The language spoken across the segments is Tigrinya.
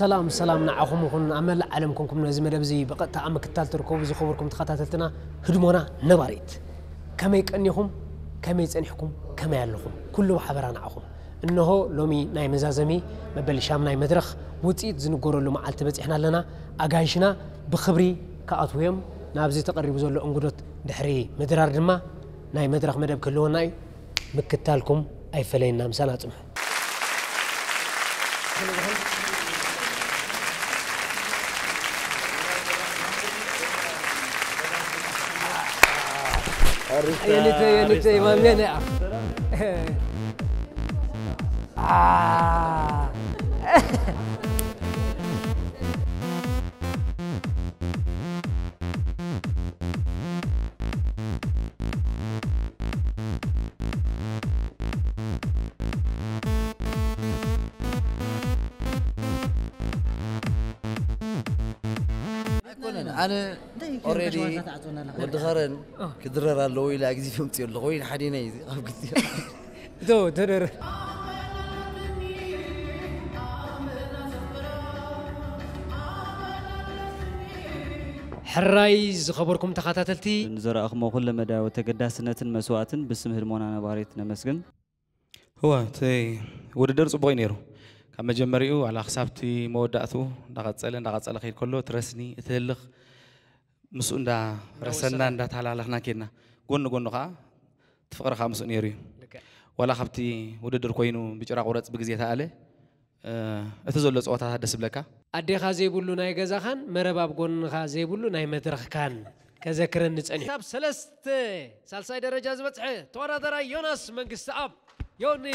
ሰላም ሰላም ንዓኹም ይኹን ኣብ መላእ ዓለም ኮንኩም ነዚ መደብ እዚ ብቐጥታ ኣብ ምክትታል ትርከቡ ዝኸበርኩም ተኸታተልትና ህድሞና ነባሪት ከመይ ቀኒኹም ከመይ ጸኒሕኩም ከመይ ኣለኹም ኩሉ ብሓበራ ንዓኹም እንሆ ሎሚ ናይ መዛዘሚ መበል ሻምናይ መድረኽ ውፅኢት ዝንገረሉ መዓልቲ በፂሕና ኣለና ኣጋይሽና ብኽብሪ ክኣትዉ እዮም ናብዚ ተቐሪቡ ዘሎ እንግዶት ድሕሪ ምድራር ድማ ናይ መድረኽ መደብ ክህልወና እዩ ምክታልኩም ኣይፈለየና ምሳና ጽንሑ Arista, Arista, Arista, Arista. Ah. ኣይኮነን ኣነ ኦሬዲ ወዲ ኸረን ክድረር ኣለዎ ኢለ ኣግዚፍ ምፅእ ኣለኹ ወይ ሓዲነ እዩ ካብ ግዜ ዶ ተደረ ሕራይ ዝኸበርኩም ተኸታተልቲ ንዘረኣኹሞ ኩለ መዳያዊ ተገዳስነትን መስዋእትን ብስም ህድሞና ነባሪት ነመስግን። እወ እቲ ውድድር ጽቡቕ እዩ ነይሩ ካብ መጀመሪኡ ዋላ ክሳብቲ መወዳእቱ እንዳቐጸለ እንዳቐጸለ ከይድ ከሎ እቲ ረስኒ እቲ ህልኽ ምስኡ እንዳ ረሰና እንዳተሃላለኽና ከድና ጎኒ ጎኑ ከዓ እቲ ፍቕሪ ከዓ ምስኡ ነይሩ እዩ ዋላ ካብቲ ውድድር ኮይኑ ብጭራ ቁረፅ ብግዜ ተኣለ እቲ ዘሎ ፀወታታት ደስ ብለካ ኣዴኻ ዘይብሉ ናይ ገዛኻን መረብ ኣብ ጎንኻ ዘይብሉ ናይ መድረኽካን ከዘክረኒ ጸኒሑ። ክሳብ ሰለስተ ሳልሳይ ደረጃ ዝበጽሐ ተወዳደራይ ዮናስ መንግስተኣብ ዮኒ።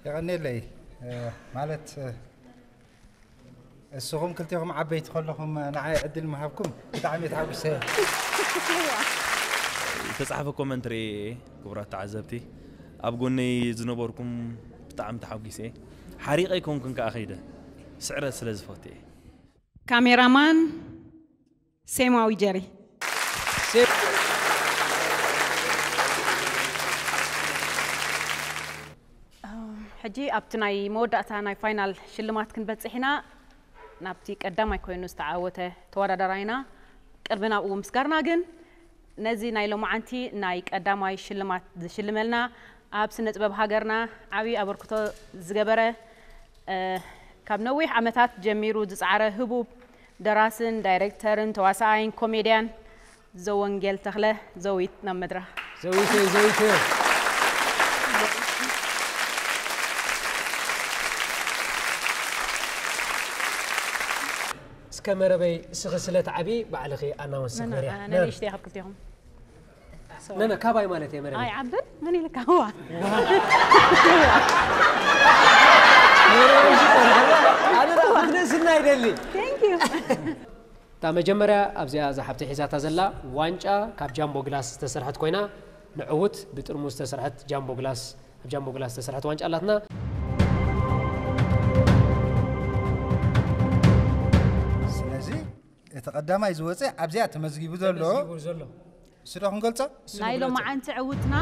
የቐኔለይ ማለት እስኹም ክልቴኹም ዓበይቲ ከለኹም ንዓይ ዕድል ምሃብኩም ብጣዕሚ ተሓጒሰ። ዝተጻሕፈ ኮመንት ርእየ ክቡራት ተዓዘብቲ ኣብ ጎነይ ዝነበርኩም ብጣዕሚ ተሓጒሰ። ሓሪቐ ኣይኮንኩን ከኣ ከይደ ስዕረት ስለ ዝፈቱ እየ። ካሜራማን ሴማዊ ጀሪ። ሕጂ ኣብቲ ናይ መወዳእታ ናይ ፋይናል ሽልማት ክንበጽሕ ኢና ናብቲ ቀዳማይ ኮይኑ ዝተዓወተ ተወዳዳራይና ቅድሚ ናብኡ ምስጋርና ግን ነዚ ናይ ሎማዓንቲ ናይ ቀዳማይ ሽልማት ዝሽልመልና ኣብ ስነ ጥበብ ሃገርና ዓብዪ ኣበርክቶ ዝገበረ ካብ ነዊሕ ዓመታት ጀሚሩ ዝፀዓረ ህቡብ ደራስን ዳይሬክተርን ተዋሳኣይን ኮሜድያን ዘወንጌል ተኽለ ዘዊት ናብ መድረኽ። ዘዊተይ ዘዊተይ። እስከ መረበይ እስኺ ስለ ትዓቢ ባዕልኺ ኣናውንስ ግበርያ። ኣነ ንእሽተይ ካብ ክልቴኹም። ነነ ካባይ ማለት እየ መረበይ። ኣይዓብን መን ኢልካ ዋ። ኣነ ዳ ክትንእስና ይደሊ። Thank you። እታ መጀመርያ ኣብዚኣ እዛ ሓብቲ ሒዛታ ዘላ ዋንጫ ካብ ጃምቦ ግላስ ዝተሰርሐት ኮይና ንዕውት ብጥርሙዝ ዝተሰርሐት ጃምቦ ግላስ ኣብ ጃምቦ ግላስ ዝተሰርሐት ዋንጫ ኣላትና። ስለዚ እቲ ቀዳማይ ዝወፀ ኣብዚኣ ተመዝጊቡ ዘሎ እሱ ዶ ክንገልፆ? ናይ ሎማዓንቲ ዕውትና